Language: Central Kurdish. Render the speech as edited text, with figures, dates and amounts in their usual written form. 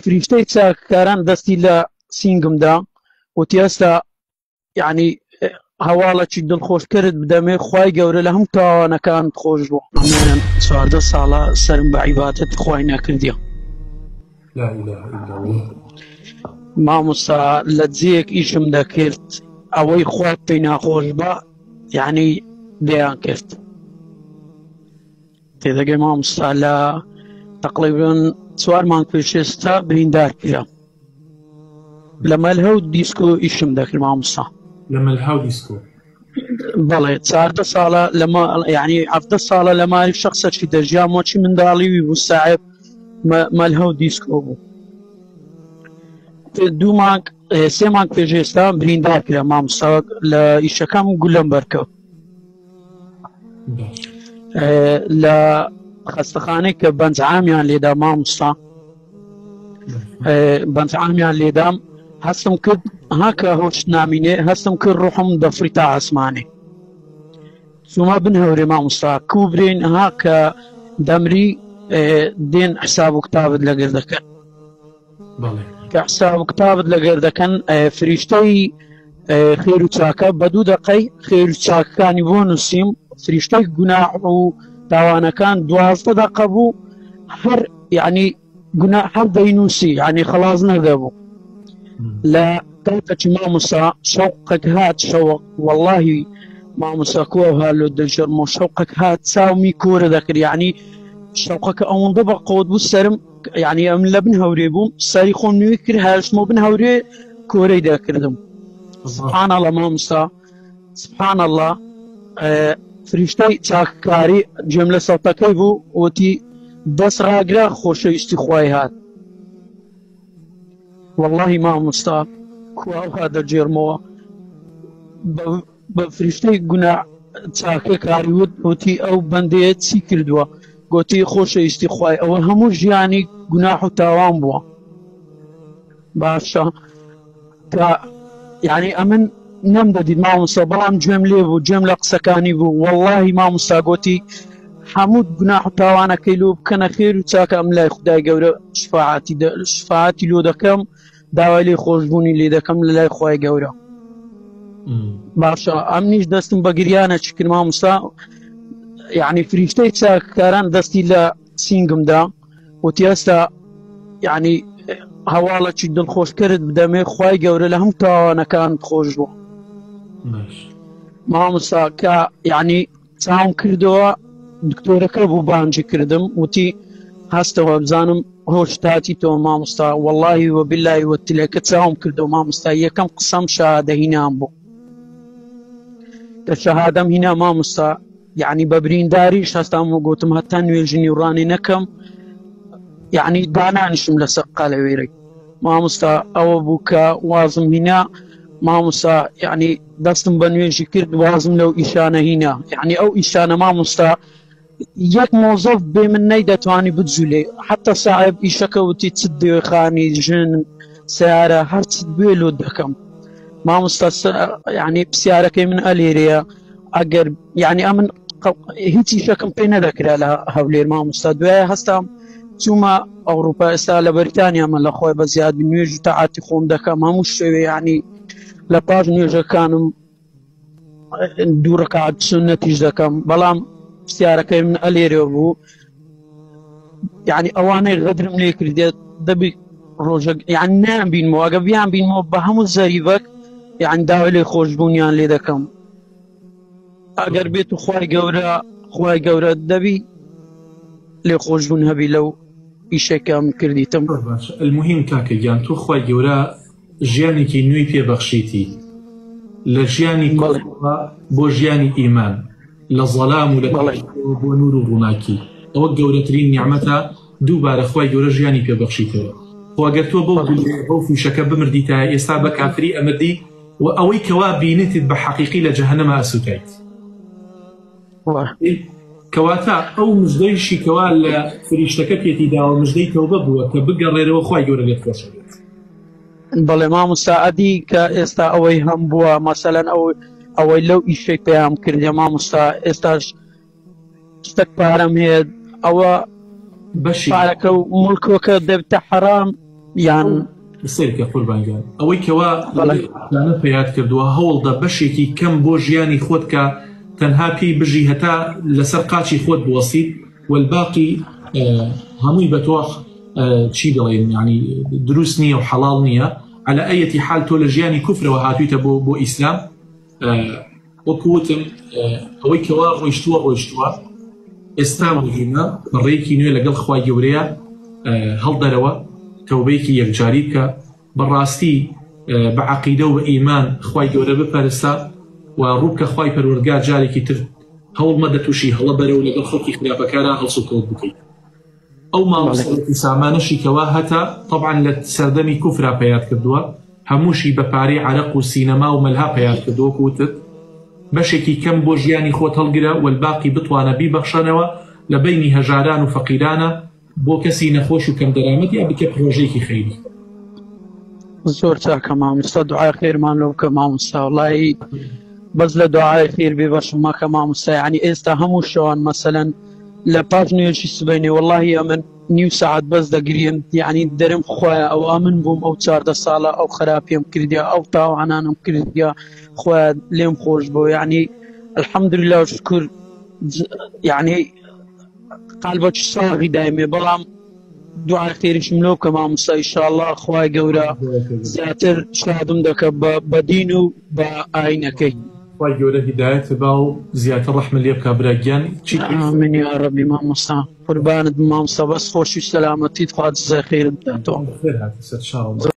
فریشتەی چاککاران دەستی لە سینگمدا وتی ئێستا یعنی هەواڵەکی دڵخۆشکەرت بدەمێ خوای گەورە لە هەموو تاوانەکان خۆش بوو. ئەمانم 14 ساڵە سەرم بە عیبادەت خوای نەکردیە. لا اله الا الله. مامۆستا لە جێیەک ئیشم دەکرد ئەوەی خوا پێی ناخۆش بە یعنی دەیان کرد. تێدەگەی مامۆستا لە تەقریبەن چوار مانگ پێش ئێستا بریندار کرا. لە مەلهە و دیسکۆ ئیشم دەکرد مامۆستا. لە مەلها و دیسکۆ؟ بەڵێ چاردە ساڵە لە یعنی حەفتە ساڵە لە ماری شخصەکی دەژیام وەچی منداڵی وی بوو ساعب مەلهە و دیسکۆ بوو. دوو مانگ سێ مانگ پێش ئێستا بریندار کرا مامۆستا لە ئیشەکەم گولەم بەرکەوت. لە خەستەخانەی کە بەنجعامیان لێدا مامۆستا بەنجعامیان لێدام هەستم کرد هاکە هۆش نامینێ هەستم کرد ڕۆحم دەفری تا ئاسمانێ چوومە بن هەورێ مامۆستا کوبرین ها کە دەمری دێن حساب و کتابت لەگەر دەکەن کە حساب و کتابت لەگەر دەکەن فریشتەی خێر و چاکە بە دوو دەقەی خێر و چاکەکانی بۆ نووسیم فریشتەی گوناح و تاوانەکان دوازدە دەقە بوو هەر یعنی گونا هەر دەینووسی یعنی خلاص نەدەبوو لە کاتەکی مامۆستا شەوقێک هات شەوق واللهی مامۆستا کووە هالۆ دەژەرمۆ شەوقێک هات چاومی کۆرە دەکرد یعنی شەوقەکە ئەوەندە بە قوت بوو سرم یعنی ئەم لە بن هەورێ بووم سەری خۆم نوێ کرد هاشمۆ بن هەورێ کۆرەی دەکردم سبحان الله مامۆستا سبحان الله فریشتەی چاککاری گوێم لە سەوتەکەی بوو وتی دەست ڕاگرە خۆشەویستی خوای هات واللهی مامۆستا کواها دەگێڕمەوە بە فریشتەی گونا چاکە کاری وت وتی ئەو بەندەیە چی کردووە گوتی خۆشەویستی خوای ئەوە هەموو ژیانی گوناح و تاوان بووە باشە کە یعنی ئەمن نەم دەدیت مامۆستا بەڵام گوێم لێ بوو گوێم لە قسەکانی بوو واللهی مامۆستا گوتی هەموو گوناح و تاوانەکەی لۆ بکەنە خێر و چاکە ئەم لای خدای گەورە شفاعەتی شفاعەتی لۆ دەکەم داوای لێ خۆشببوونی لێ دەکەم لە لای خی گەورە باشە ئەمنیش دەستم بە گریانە چ کرد مامۆستا یعنی فریشتەی چاککاران دەستی لە سینگمدا وتی ئێستا یعنی هەواڵەکی دڵخۆشکەرت بدەمێ خی گەورە لە هەموو تاوانەکان خۆش بوو مامۆستا کە یعنی چاوم کردەوە دکتۆرەکە بوو بانجی کردم وتی هەستەوە بزانم هۆشتاتی تۆ مامۆستا واللهی و باللهی و تلەکە چاوم کردەوە مامۆستا یەکەم قسەم شەهادە هینام بوو کە شەهادەم هینا مامۆستا یعنی بە برینداریش هەستام و گوتم هەتا نوێژی نیوڕانی نەکەم یعنی دانانیشم لەسەر قەلەوێرەی مامۆستا ئەوە بوو کە وازم هینا مامۆستا یعنی دەستم بە نوێژی کرد وازم لەو ئیشانە هینا یعنی ئەو ئیشانە مامۆستا یەک مۆزەف بێ من نەیدەتوانی بجولێ حتا ساعب ئیشەکە وتی چت دەوێ خانی ژن سیارە هەرچت بوێ لۆت دەکەم مامۆستا یعنی پرسیارەکەی من ئەلێرەیە ئەگەر یعنی ئەمن هیچ ئیشەکەم پێ نەدەکرا لە هەولێر مامۆستا دوای هەستام چوومە ئەوروپا ئێستا لە بەریتانیا من لە خۆی بە زیاد نوێژ و تەعاتی خۆم دەکەم هەموو شەوێ یعنی لە پاش نوێژەکانم دوو ڕکات سوننەتیش دەکەم بەڵام پرسیارەکەی من ئەلێرەوە بوو یعنی ئەوانەی غەدرم لێ کردێت دەبی ڕۆژە یان نام بینمەوە ئەگە بیان بینمەوە بە هەموو زەریبەک یان داوای لێ خۆشببوونیان لێ دەکەم ئەگەر بێت و خوای گەورە خوای گەورە دەبی لێ خۆشببوون هەبی لەو ئیشێکم کردیتم المهم کاکە گیان تۆ خوای گەورە ژیانێکی نوێی پێ بەخشیتی لە ژیانی کوفرەوە بۆ ژیانی ئیمان لە زەلام و لە تاریکیەوە بۆ نور و ڕووناکی ئەوە گەورەترین نیعمەتە دووبارە خوای گەورە ژیانی پێ بەخشیتەوە خۆ ئەگەر تۆ بەو گولەیە بەو فیشەکە بمردیتایە ئێستا بە کافری ئەمردی و ئەوەی کەوا بینیتت بە حەقیقی لە جەهەنەما ئەسوتایت کەواتە ئەو مژدەیشی کەوا لە فریشتەکە پێتی داوە مژدەی تەوبە بووە کە بگەڕێرەوە خوای گەورە لێت خۆشەبێت. بەڵێ مامۆستا ئەدی کە ئێستا ئەوەی هەم بووە مەسەلەن ئەو ئەوەی لەو ئیشەی پەیام کردە مامۆستا ئێستاش شتێک پارەم هەیە ئەوە بەشی پارەکە و مڵکۆکە دەبتە حەرام. یان سەیرکە قوربان گیان ئەوەی کەوا لانە پەیات کردووە هەوڵدە بەشێکی کەم بۆ ژیانی خۆت کە تەنها پێی بژی هەتا لەسەر قاچی خۆت بوەسیت والباقی هەمووی بە تۆ چی دەڵێن ینی دروست نییە و حەڵاڵ نییە على ئەیەتی حال تۆ لە ژیانی کوفرەوە هاتوویتە بۆ بۆ ئیسلام وەکو وتم ئەوەی کەوا ڕۆیشتووە ڕۆیشتووە ئێستا مهمە بەڕێکی نوێ لەگەڵ خوای گەورەیە هەڵدەرەوە تەوبەیەکی یەکجاری بکە بەڕاستی بە عقیدە و بە ئیمان خوای گەورە بپەرستە و ڕووبکە خوای پەروەردگار جارێکی تر هەوڵ مەدە تووشی هەڵە بەرە و لەگەڵ خەڵکی خراپەکارا هەڵسوکەوت بکەیت ئەو ماڵ و سەروەت و سامانەشی کەوا هەتە تەبعەن لە سەردەمی کوفرا پەیات کردووە هەمووشی بە پارەی عەرەق و سینەما و مەلها پەیات کردووە وەکو وتت بەشێکی کەم بۆ ژیانی خۆت هەڵگرە والباقی بتوانە بیبەخشەنەوە لە بەینی هەژاران و فەقیرانە بۆ کەسی نەخۆش و کەم دەرامەت یا بکە پرۆژەیەکی خەیری. زۆر چاکە مامۆستا دوعای خێرمان لۆ بکە مامۆستا وەڵایی بەس لە دوعای خێر بێ بەشم مەکە مامۆستا یعنی ئێستا هەموو شەوان مەسەلەن لە پاش نوێژی سبەینێ وەڵاهی ئەمن نیو سەعات بەس دەگریم یعنی دەرم خوایە ئەو ئەمن بووم ئەو 14 ساڵە ئەو خراپیم کردیا ئەو تاوانانم کردیا خوایە لێم خۆش بۆ یعنی الحمدلله شکر یعنی قالبەکی ساغی دایمێ بەڵام دوعای خێریشم لۆ بکە مامۆستا ئیشاڵڵا خوای گەورە زیاتر شادم دەکە بە دین و بە ئاینەکەی. خوای گەورە هیدایەت با و زیاتر ڕەحمت لێ بکا برا گیان چی ئامین یا ربی مامۆستا قوربانت بم مامۆستا بەس خۆشی و سەلامەتیت خوا جزای خێرت بداتەوە. بەخێر هاتی سەرچاوم.